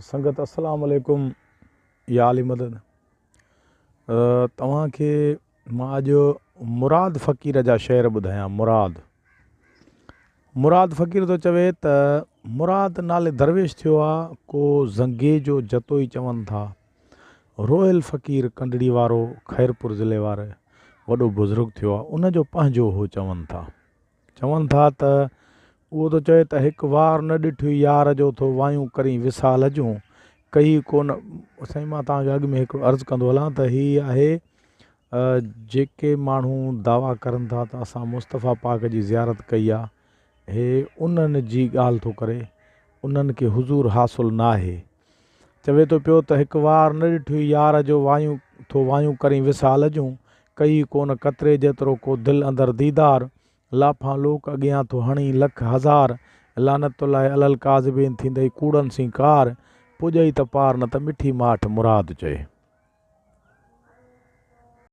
سنگت السلام عليڪم يا علي مدد توهان کي مان اڄ مراد فقير جا شعر ٻڌايان مراد مراد فقير ٿو چوي ته مراد نالي درويش ٿيو آ ڪو زنگي جو جتوئي چون ٿا روحيل فقير ڪنڊڙي وارو خيرپور ضلعي واري وڏو بزرگ ٿيو آ ان جو پنهنجو هو چون ٿا چون ٿا ته اهو ٿو چوي ته هڪ وار نه ڏٺوئي يار جو ٿو وايون ڪرين وصال جون ڪهي ڪونه سائين مان توهان کي اڳ ۾ هڪڙو عرض ڪندو هلان ته هي آهي جيڪي ماڻهو دعويٰ ڪرن ٿا ته اسان مصطفيٰ پاڪ جي زيارت ڪئي آ هي انهن جي ڳالهه ٿو ڪري انهن کي حضور حاصل ناهي چوي ٿو پيو ته هڪ وار نه ڏٺوئي يار جو وايون ٿو وايون ڪرين وصال جون، ڪئي ڪونه قطري جيترو ڪو دل اندر ديدار، لاڦان لوڪ اڳيان ٿو هڻين لک هزار، لعنت الله علي الڪاذبين ٿيندئي ڪوڙن سين ڪار، پڄئي ته پار نه ته مٺي ماٺ مراد چئي.